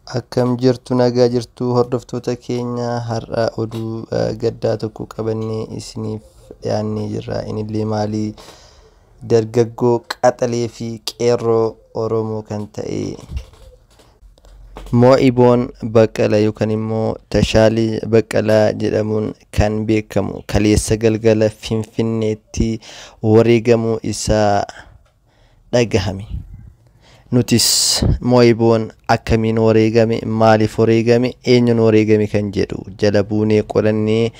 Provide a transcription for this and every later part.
Akkam jirtu, nagaa jirtu hordoftoota keenya? Har'a oduu gaddaa tokko qabannee isiniif dhiyaannee jirra. Inillee maali? Dargaggoo qaxalee fi qeerroo Oromoo kan ta'e Moo'iboon Baqqala yookaan immoo Tashaalii Baqqalaa jedhamuun kan beekamu kaleessa galgala Finfinneetti wareegamuu isaa dhagahame. Nutis Moo'iboon akkamiin wareegame, maaliif wareegame, eenyuun wareegame kan jedhu jala buunee qorannee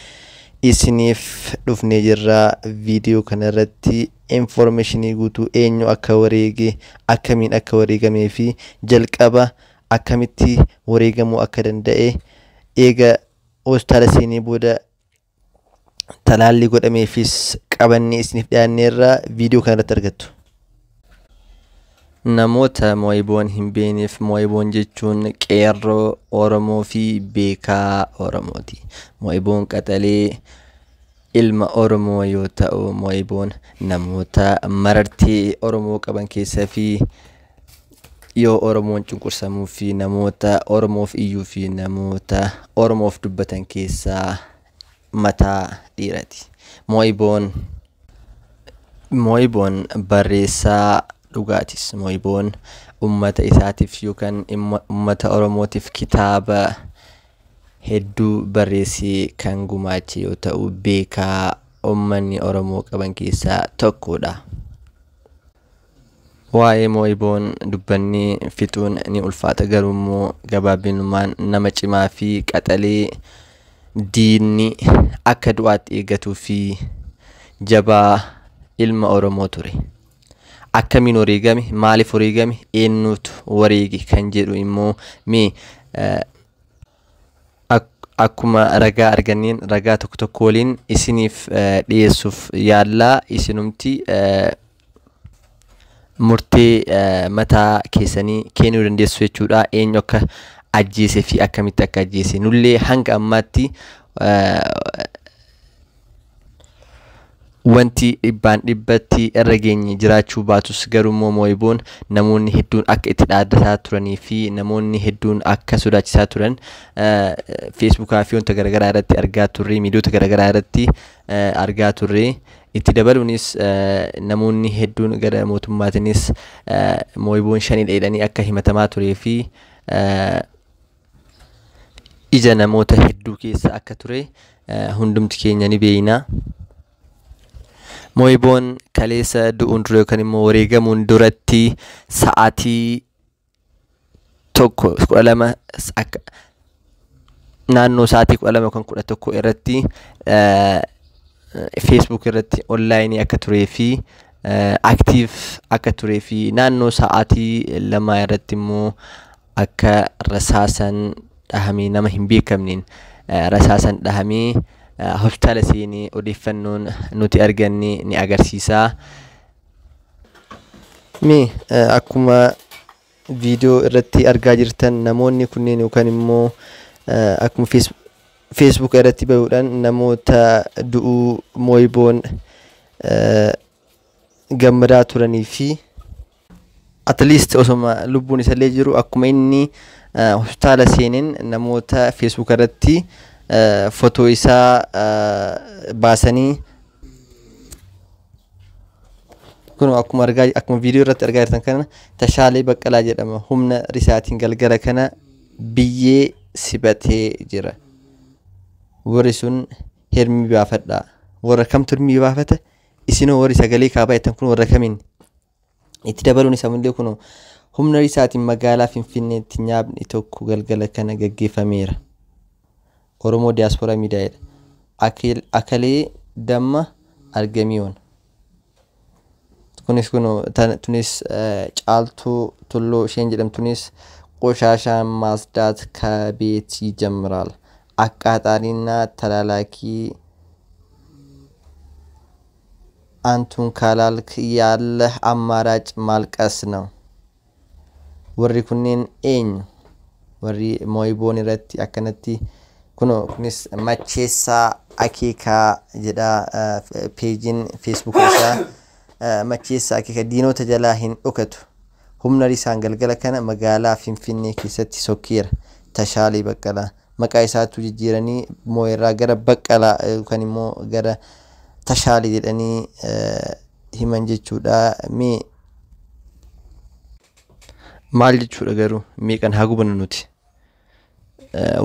isiniif dhufnee jirra. Viidiyoo kana irratti informationii guutuu eenyu akka wareege, akkamiin akka wareegamee fi jalqaba akkamitti wareegamuu akka danda'e, eega hospitaala seenee booda talaallii godhameefis qabannee isiniif dhiyaanneerra, viidiyoo kana irratti argattu. Namoota Moo'iboon hin beekneef, Moo'iboon jechuun qeerroo Oromoo fi beekaa Oromooti. Moo'iboon qaxalee ilma Oromoo yoo ta'u, Moo'iboon namoota marartee Oromoo qaban keessaa fi yoo Oromoon cunqursamuu fi namoota Oromoof iyyuu fi namoota Oromoof dubbatan keessaa mataa dhiirati. Moo'iboon barreessaa dhugaatis. Moo'iboon uummata isaatiif yookaan uummata Oromootiif kitaaba hedduu barreessee kan gumaache yoo ta'u, beekaa uummanni Oromoo qaban keessaa tokkodha. Waa'ee Moo'iboon dubbannee fixuun ni ulfaata, garuu immoo gabaabinumaan nama cimaa fi qaxalee diinni akka du'aatti eeggatuu fi jabaa ilma Oromoo ture. Akkamiin wareegame, maaliif wareegame, eenyutu wareege kan jedhu immoo mee akkuma ragaa arganneen ragaa tokko tokko waliin isiniif dhiyeessuuf yaallaa, isinumti murtee mataa keessanii kennuu dandeessu jechuudha. Eenyu akka ajjeese fi akkamitti akka ajjeese nullee hanga ammaatti wanti dhibbaan dhibbatti irra geenye jiraachuu baatus, garuu immoo Moo'iboon namoonni hedduun akka itti dhaaddataa turanii fi namoonni hedduun akka sodaachisaa turan Feesbuukaa fi wanta garaagaraa irratti argaa turre, miidiyoota garaagaraa irratti argaa turre. Itti dabaluunis namoonni hedduun gara mootummaatiinis Moo'iboon shanidha jedhanii akka himatamaa turee fi ija namoota hedduu keessa akka ture hundumti keenya ni beekna. Moo'iboon kaleessa du'uun dura yookaan immoo wareegamuun duratti sa'aatii 1 12 akka naannoo sa'aatii 12 yookaan 11 irratti Facebook irratti onlaayinii akka turee fi active akka turee fi naannoo sa'aatii 2 irratti immoo akka rasaasan dhahamee, nama hin beekamneen rasaasan dhahamee hospitaala seenee odeeffannoon nuti arganne ni agarsiisa. Mee akkuma viidiyoo irratti argaa jirtan, namoonni kunneen yookaan immoo akkuma Facebook irratti bahuudhaan namoota du'uu Moo'iboon gammadaa turanii fi at least osoma lubbuun isallee jiru akkuma inni hospitaala seeneen namoota Facebook irratti fotoo isaa baasanii, kun akkuma argaa, akkuma viidiyoo irratti argaa jirtan kana, Tashaalee Baqqalaa jedhama, humna risaatiin galgala kana biyyee sibatee jira. Warri sun hirmii baafadhaa. Warra kamtu hirmii baafata? Isinoo warri sagalee kaabaa jettan kun warra kamiin? Itti dabaluun isa mullee kun humna risaatiin magaalaa Finfinneetti nyaapni tokko galgala kana gaggeeffameera. Oromoo Diyaaspooraa Miidiyaadha. Akalee damma argamiyoon. Kunis kun tunis Caaltuu Tulluu isheen jedhamtunis ቆሻሻን ማጽዳት ከቤት ይጀምራል። አቃጣሪና ተላላኪ አንቱን ካላልክ ያለህ አማራጭ ማልቀስ ነው። Warri kunneen eenyu? Warri Moo'iboon irratti akkanatti kunoo kunis Macheessaa Akeekaa jedha peejiin Feesbuuk isaa. Macheessaa Akeekaa diinota jalaa hin dhokatu. Humna risaan galgala kana magaalaa Finfinnee keessatti sokkeera. Tashaalee Baqqalaa. Maqaa isaatu jijjiiranii Mooyirraa gara Baqqalaa yookaan immoo gara Tashaalee jedhanii himan jechuudha. Mee maal jechuudha garuu meeqan haa gubannu nuti?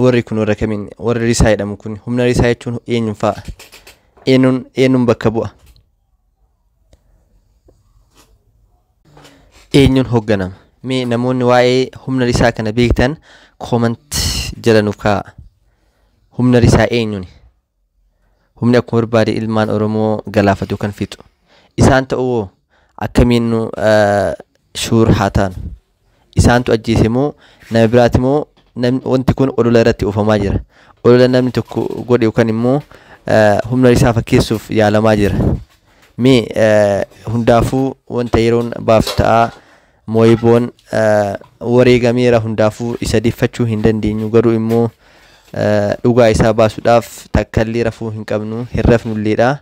Warri kun warra kamiin warri risaa jedhamu kun humna risaa jechuun eenyuun fa'a? Eenyuun bakka bu'a? Eenyuun hoogganama? Mee namoonni waa'ee humna risaa kana beektan comment jala nuuf kaa'a. Humna risaa eenyuuni? Humni akkuma barbaade ilmaan Oromoo galaafatu kan fixu. Isaan ta'uu akkamiin nu shuur haa taanu? Isaantu ajjeese moo nama biraati moo wanti kun olola irratti oofamaa jira. Olola namni tokko godhe yookaan immoo humna isaa fakkeessuuf yaalamaa jira. Mee hundaafuu wanta yeroon baaf ta'a Mooyiboon wareegameera hundaafuu isa deeffachuu hin dandeenyu garuu immoo dhugaa isaa baasuudhaaf takkallee rafuu hin qabnu hin rafnulleedha.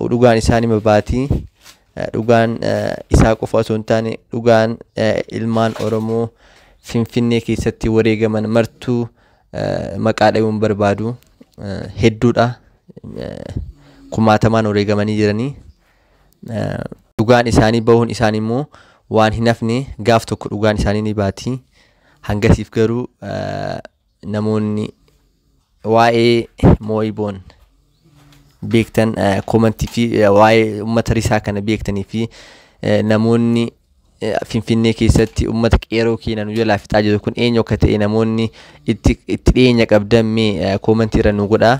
Dhugaan isaa nima baati. Dhugaan isaa qofa osoo hin taane dhugaan ilmaan Oromoo Finfinnee keessatti wareegaman martuu maqaa dhayuun barbaadu hedduudha. Kumaatamaan wareegamanii jiranii. Dhugaan isaanii bahuun isaanii immoo waan hin hafne gaaf tokko dhugaan isaanii ni baati. Hangasiif garuu namoonni waa'ee Mooyiboon beektan koomantii fi waa'ee uummata risaa kana beektanii fi namoonni Finfinnee keessatti uummata qeeroo keenya nu jalaa fixaa jiru kun eenyu akka ta'e namoonni itti dhiyeenya qabdan mee koomantii irra nu godhaa.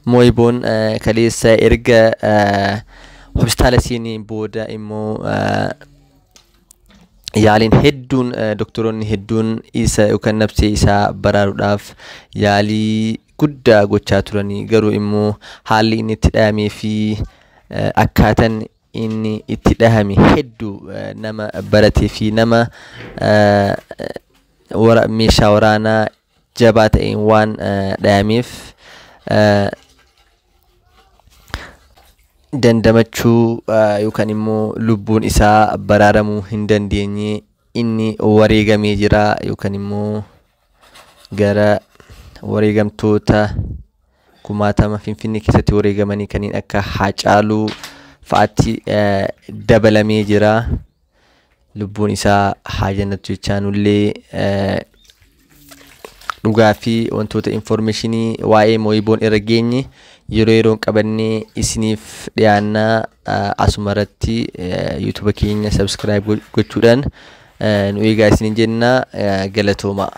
Mooyiboon kaleessa erga hospitaala seenee booda immoo yaaliin hedduun doktoroonni hedduun isa yookaan nafsee isaa baraaruudhaaf yaalii guddaa gochaa turanii garuu immoo haalli inni itti dhahamee fi akkaataan inni itti dhahame hedduu nama baratee fi nama meeshaa waraanaa jabaa ta'een waan dhahameef dandamachuu yookaan immoo lubbuun isaa baraaramuu hin dandeenye inni wareegamee jira yookaan immoo gara wareegamtoota kumaatama Finfinnee keessatti wareegamanii kanneen akka Haacaaluu fa'aatti dabalamee jira. Lubbuun isaa haa jannatu jechaa nullee dhugaa fi wantoota infoormeeshinii waa'ee Mooyiboon irra geenye yeroo yeroon qabannee isiniif dhiyaannaa asuma irratti yuutuuba keenya sabskiraayib gochuudhaan nu eegaa isiniin jenna galatoomaa.